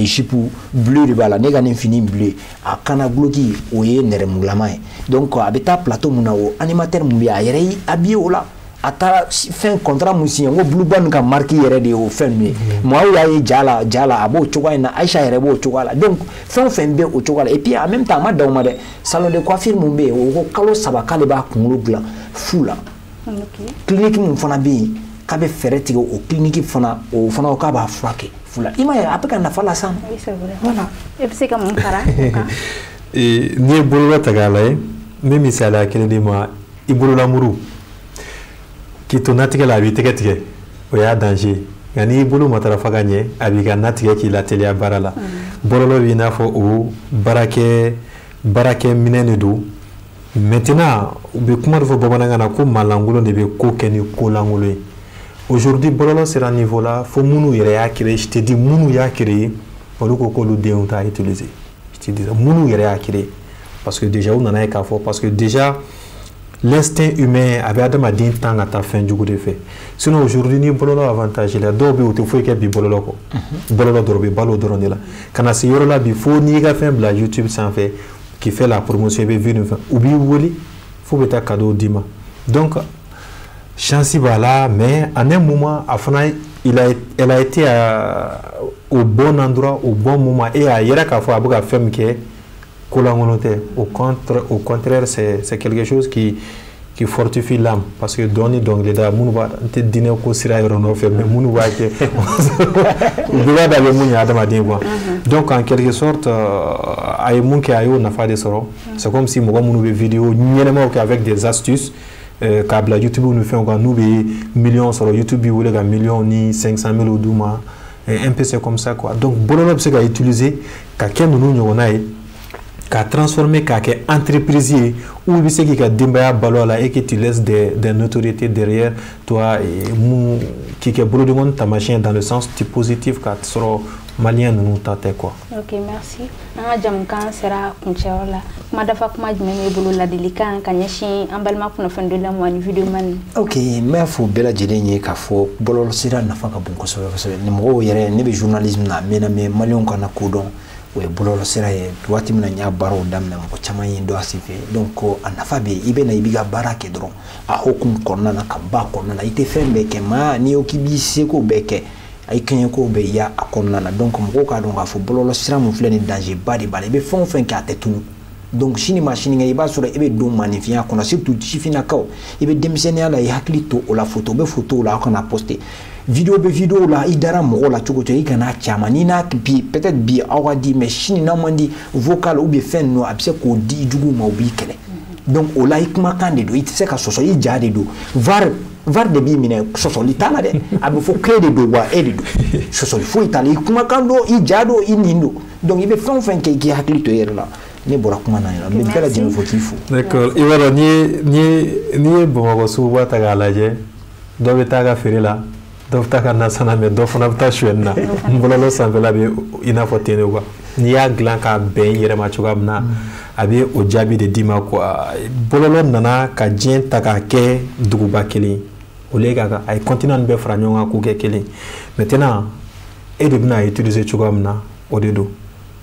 jupe bleu de b'a la, ne ka nin fini bleu, a kana guloki o ye nɛrɛmugulama ye. Donc a bɛ taa plateau mun na, o animateur mun bɛ yen, a yɛrɛ y'i habillé o la. A taara fɛn contrat mun signé, n ko Blue Band ka marque yɛrɛ de ye o fɛn ninnu ye. Maaw y'a ye ja la, ja la, a b'o cogoya in na, Aïcha yɛrɛ b'o cogoya la. Donc fɛn o fɛn bɛ o cogoya la. Et puis en même temps, a ma dan o ma dɛ, salon de coiffure mun bɛ yen, o ko kalo 3 k'ale b'a kunkolo dilan fu la. Clinique mun fana bɛ yen k'a bɛ fɛɛrɛ tigɛ o clinique fana, o fana k'a b'a furakɛ fu la. I m'a ye, a bɛ ka nafa las'a ma. Oui, c'est vrai. Voilà. E bɛ se ka mun fara o kan? N'i ye bolola ta k'a lajɛ, n bɛ misaliya kelen d'i ma. I bololamuru k'i to natigɛ la, a b'i tɛgɛ tigɛ, o y'a danger ye. Nka n'i bolo matarafa ka ɲɛ, a b'i ka natigɛ k'i lateliya baara la. Bɔlɔlɔ b'i n'a fɔ o baarakɛ minɛn de don. Maintenant, u bɛ kuma dɔ fɔ bamanankan na ko maalankolon de bɛ ko kɛ ni kolankolon ye. Aujourd'hui, bɔlɔlɔ sera niveau la fo minnu yɛrɛ y'a créé, je te dis, minnu y'a créé, olu ko k'olu denw t'a utiliser. Je te dis, minnu yɛrɛ y'a créé, parce que déjà u nana ye k'a fɔ, parce que déjà l'instinct humain a bɛ adamaden tan ka taa fɛn jugu de fɛ. Sinon aujourd'hui, ni bɔlɔlɔ avantage la, dɔw bɛ yen u tɛ foyi kɛ bi bɔlɔlɔ kɔ, bɔlɔlɔ dɔrɔn bɛ balo dɔrɔn de la. Ka na se yɔrɔ la bi, fo n'i ka fɛn bila YouTube sanfɛ qui fait la promotion, i bɛ vidéo fɛn, u b'i wele f'u bɛ taa cadeau d'i ma. Donc chance b'a la, mais en un moment a fana, elle a été au bon endroit au bon moment et a yɛrɛ k'a fɔ a bɛ ka fɛn min kɛ kolankolon tɛ. Au contraire, c'est quelque chose qui fortifie l'âme, parce que dɔn ni dɔnkilida minnu b'a, n tɛ diinɛ ko sira yɔrɔ nɔfɛ, mais minnu b'a kɛ, u bɛɛ b'a dɔn a bɛ mun ɲɛ adamaden quoi. Donc en quelque sorte, a ye mun kɛ, a y'o nafa de sɔrɔ. C'est comme si mɔgɔ minnu bɛ vidéo ɲɛnɛmaw kɛ avec des astuces k'a bila YouTube ni fɛnw kan, n'u bɛ millions sɔrɔ, YouTube b'i wele ka millions ni 500 000 d'u ma. Un peu c'est comme ça quoi. Donc bɔlɔlɔ bɛ se ka utiliser ka kɛ ninnu ɲɔgɔnna ye, k'a transformer k'a kɛ entreprise ye, ou i bɛ se k'i ka denbaya balo a la et que tu laisses des notoriétés derrière toi, et mun k'i kɛ bolodenkɔni taamasiyɛn dans le sens du positif, k'a sɔrɔ malien ninnu ta tɛ quoi. Ok, merci. An ka jamukan sera kuncɛyɔrɔ la. Kuma dafa kuma jumɛn b'i bolo, ladilikan ka ɲɛsin an balima kunnafonidilaw ma ani videoman? Ok, n b'a fɔ bɛɛ lajɛlen ye k'a fɔ bɔlɔlɔsira nafa ka bon kosɛbɛ kosɛbɛ. Ni mɔgɔw yɛrɛ, ne bɛ journalisme na, a mɛnna, mais maliyɛnw kana ko dɔn, o ye bɔlɔlɔsira ye. Waati min na n y'a baaraw daminɛ, mɔgɔ caman ye n dɔn a senfɛ. Donc a nafa bɛ yen, i bɛ na i b'i ka baara kɛ dɔrɔn a hokumu kɔnɔna na, ka ba kɔnɔna na, i tɛ fɛn bɛɛ kɛ maa n'i ko k'i b'i seko bɛɛ kɛ, a ye kɛɲɛko bɛ ya a kɔnɔna na. Donc mɔgɔw k'a dɔn k'a fɔ bɔlɔlɔsira mun filɛ nin, danger ba de b'a la. I bɛ fɛn o fɛn kɛ, a tɛ tunu. Donc sini ma sinikɛnɛ, i b'a sɔrɔ e bɛ don maninfinya kɔnɔ, surtout sifinnakaw, i bɛ denmisɛnninya la, i hakili to o la. Photo bɛ photo la, aw kana poster. Vidéo bɛ vidéo la, i dara mɔgɔ la cogo cogo, i kana caman n'i n'a bi, peut-être bi aw ka di, mais sini n'aw man di, vocal ou bien fɛn ninnu, a bɛ se k'o di i juguw ma, u b'i kɛlɛ. Donc o la, i kumakan de don, i tɛ se ka sɔsɔ, i ja de don. VAR de b'i minɛ, sɔsɔli t'a la dɛ. A bɛ fɔ k'e de don wa e de don, sɔsɔli foyi t'a la. I kumakan don, i ja don, i nin don. Donc i bɛ fɛn o fɛn kɛ, i k'i hakili to i yɛrɛ la. Ne bɔra kuma na yen, n bɛ bɛɛ lajɛlen fo k'i fo. D'accord, i b'a dɔn, n'i ye Bamakɔ suguba ta k'a lajɛ, dɔ bɛ taa ka feere la, dɔ bɛ taa ka na sanna, mais dɔ fana bɛ taa suyɛni na. Bɔlɔlɔ sanfɛla bɛ i n'a fɔ ten de quoi. N'i y'a dilan k'a bɛn i yɛrɛ ma cogoya min na, a bɛ o jaabi de d'i ma quoi. Bɔlɔlɔ nana ka diɲɛ ta k'a kɛ duguba kelen ye, au lieu k'a a ye continent bɛɛ fara ɲɔgɔn kan k'o kɛ kelen. Maintenant, e de bɛna utiliser cogoya min na, o de don.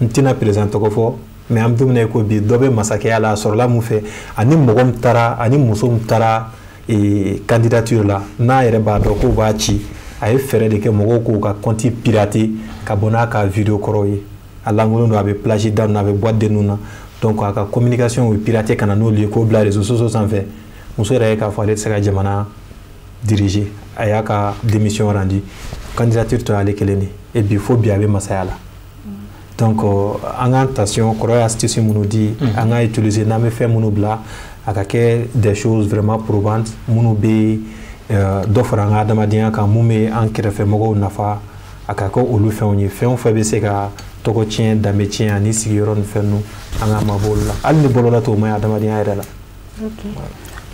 N tɛna président tɔgɔ fɔ, mais an bɛ don min na i ko bi, dɔ bɛ masakɛya la, a sɔrɔla mun fɛ, ani mɔgɔ min taara, ani muso min taara candidature la, n'a yɛrɛ b'a dɔn k'o b'a ci, a ye fɛɛrɛ de kɛ mɔgɔw k'u ka compte pirater ka bɔ n'a ka vidéo kɔrɔw ye. A lankolon don, a bɛ plage da ninnu na, a bɛ boîte de nuit na. Donc a ka communication bɛ pirater ka na n'olu ye k'o bila réseaux sociaux sanfɛ. Muso yɛrɛ ye k'a fɔ ale tɛ se ka jamana diriger, a y'a ka démission rendu, candidature tɔ y'ale kelen de et bi fo bi a bɛ masaya la. Donc an k'an attention, kɔrɔ ye astuce minnu di, an k'a utiliser n'an bɛ fɛn minnu bila, a ka kɛ des choses vraiment probantes minnu bɛ dɔ fara an ka adamadenya kan, mun bɛ an kɛrɛfɛmɔgɔw nafa, a ka kɛ olu fɛnw ye. Fɛn o fɛn bɛ se ka tɔgɔ tiɲɛ, danbe tiɲɛ ani sigiyɔrɔ ni fɛn ninnu, an k'an mabɔ olu la. Hali ni bɔlɔlɔ t'o ma ɲi adamadenya yɛrɛ la.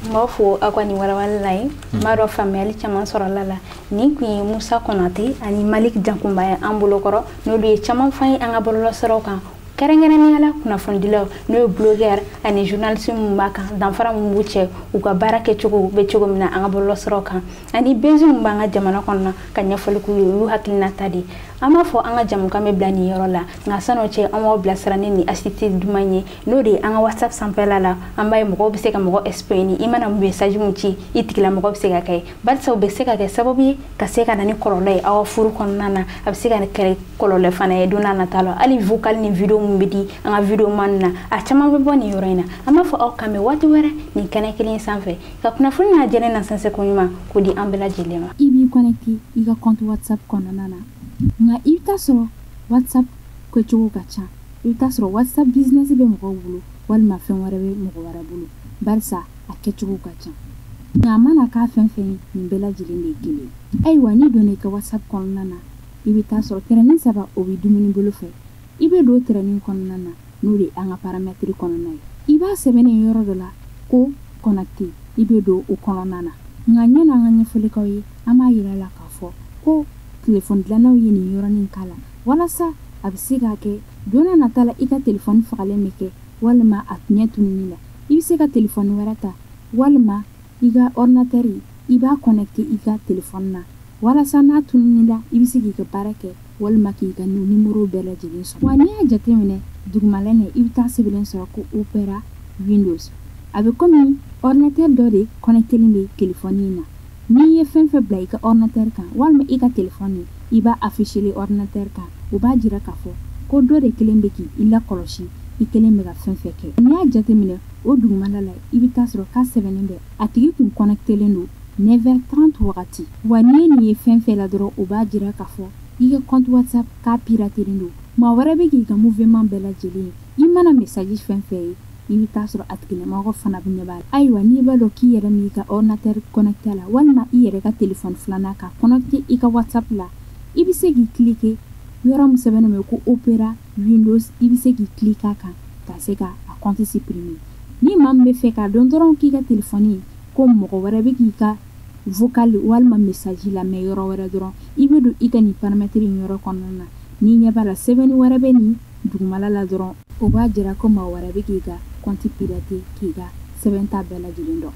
N b'aw fo aw ka nin walawali la ye. N b'a dɔn faamuyali caman sɔrɔla la. Nin kun ye Musa Konate ani Malik Jankunba ye an bolokɔrɔ, n'olu ye caman f'an ye an ka bɔlɔlɔsiraw kan, kɛrɛnkɛrɛnnenya la kunnafonidilaw, n'o ye blogueur ani journaliste minnu b'a kan, danfara min b'u cɛ, u ka baara kɛcogo bɛ cogo min na an ka bɔlɔlɔsiraw kan, ani buzz min b'an ka jamana kɔnɔ, ka ɲɛfɔli k'u ye, u y'u hakilina ta di. An b'a fɔ an ka jamukan bɛ bila nin yɔrɔ la, nka san'o cɛ, an b'aw bilasira ni nin astuce duman ye, n'o de ye an ka WhatsApp sanfɛla la. An b'a ye mɔgɔw bɛ se ka mɔgɔ espionner, i mana message mun ci i tigilamɔgɔ bɛ se ka kɛ, barisa o bɛ se ka kɛ sababu ye ka se ka na ni kɔlɔlɔ ye aw ka furu kɔnɔna na. A bɛ se ka kɛ kɔlɔlɔ fana ye don n'a nata la. Hali vocal ni vidéo mun bɛ di an ka vidéo man na, a caman bɛ bɔ nin yɔrɔ in na. An b'a fɔ aw kan bɛn waati wɛrɛ nin kɛnɛ kelen sanfɛ, ka kunnafoni n'a jɛlen na sɛnsɛn ko ɲuman k'o di an bɛɛ lajɛlen ma. I b'i connecté i ka compte WhatsApp kɔnɔna na, nka i bɛ taa sɔrɔ WhatsApp kɛcogo ka ca. I bɛ taa sɔrɔ WhatsApp Business bɛ mɔgɔw bolo, walima fɛn wɛrɛ bɛ mɔgɔ wɛrɛ bolo, barisa a kɛcogo ka ca. Nka a mana k'a fɛn fɛn ye, nin bɛɛ lajɛlen de ye kelen ye. Ayiwa, n'i donna i ka WhatsApp kɔnɔna na, i bɛ taa sɔrɔ tɛrɛnin saba o bɛ dumuni bolo fɛ. I bɛ don tɛrɛnin kɔnɔna na, n'o de ye an ka paramètre kɔnɔna ye. I b'a sɛbɛnnen yɔrɔ dɔ la ko connecté, i bɛ don o kɔnɔna na. Nka ɲɛn'an ka ɲɛfɔli k'aw ye, an b'a yira la k'a fɔ ko telefɔni dilannaw ye nin yɔrɔnin k'a la, walasa a bɛ se ka kɛ don n'a nata la, i ka telefɔni fagalen bɛ kɛ walima a ɲɛ tununi la, i bɛ se ka telefɔni wɛrɛ ta walima i ka ordinateur, i b'a connecté i ka telefɔni na, walasa n'a tununi la, i bɛ se k'i ka baara kɛ walima k'i ka numéro bɛɛ lajɛlen sɔrɔ. Wa n'i y'a jateminɛ dugumala in, i bɛ taa sɛbɛnlen sɔrɔ ko Opera Windows. A bɛ komi ordinateur dɔ de connecté bɛ telefɔni in na. N'i ye fɛn fɛn bila i ka ordinateur kan walima i ka telefɔni, i b'a afficher ordinateur kan, o b'a jira k'a fɔ ko dɔ de kelen bɛ k'i lakɔlɔsi, i kelen bɛ ka fɛn fɛn kɛ. N'i y'a jateminɛ o dugumala la, i bɛ taa sɔrɔ k'a sɛbɛnnen bɛ a tigi kun connectélen don 9h30 wagati. Wa n'i ye nin ye fɛn fɛn la dɔrɔn, o b'a jira k'a fɔ i ka compte WhatsApp k'a piratélen don, maa wɛrɛ bɛ k'i ka mouvement bɛɛ lajɛlen ye. I mana message fɛn fɛn ye, i bɛ taa sɔrɔ a tigilamɔgɔ fana bɛ ɲɛ b'a la. Ayiwa, n'i b'a dɔn k'i yɛrɛ m'i ka ordinateur connecté a la, walima i yɛrɛ ka téléphone filanan ka connecté i ka WhatsApp la, i bɛ se k'i cliquer yɔrɔ min sɛbɛnnen bɛ ko Opera Windows, i bɛ se k'i cliquer a kan ka se ka a compte supprimer. Ni maa min bɛ fɛ k'a dɔn dɔrɔn k'i ka téléphone ko mɔgɔ wɛrɛ bɛ k'i ka vocal walima message lamɛn yɔrɔ wɛrɛ dɔrɔn, i bɛ don i ka nin paramètre in yɔrɔ kɔnɔna na. N'i ɲɛ b'a la sɛbɛnni wɛrɛ bɛ nin dugumala la dɔrɔn, o b'a jira ko maa wɛrɛ bɛ k'i ka compte pirater, k'i ka sɛbɛn ta bɛɛ lajɛlen dɔn.